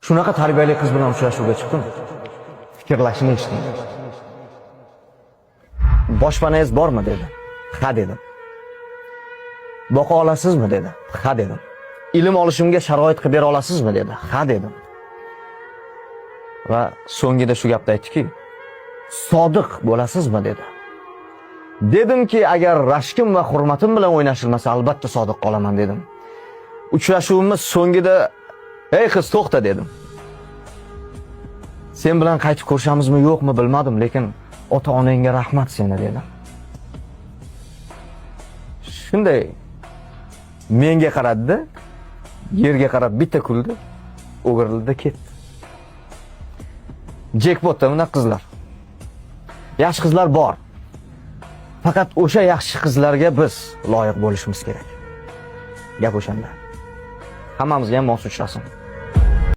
Shunaqa tarbiyali qiz bilan uchrashuvga chiqdim. Fikrlashini eshitdim. Boshpanangiz bormi, dedi. Ha, dedim. Boqa olasizmi, dedi. Ha, dedim. Ilm olishimga sharoit qilib bera olasizmi, dedi. Ha, dedim. Va so'ngida shu gapni aytdiki, sodiq bo'lasizmi, dedi. Dedimki, agar rashkim va hurmatim bilan o'ynashilmasa, albatta sodiq qolaman, dedim. Uchrashuvimiz so'ngida, "Ey qiz, to'xta", dedim. Sen bilan qaytib ko'rishamizmi, yo'qmi, bilmadim, lekin ota-onangga rahmat seni, dedim. Shunday menga qaradi, yerga qarab bitta kuldi, o'girildi, ketdi. Jekpotda bunaqa qizlar. Yaxshi qizlar bor. Faqat o'sha yaxshi qizlarga biz loyiq bo'lishimiz kerak. Gap o'shanda. Hammamizga ham mos uchrasin.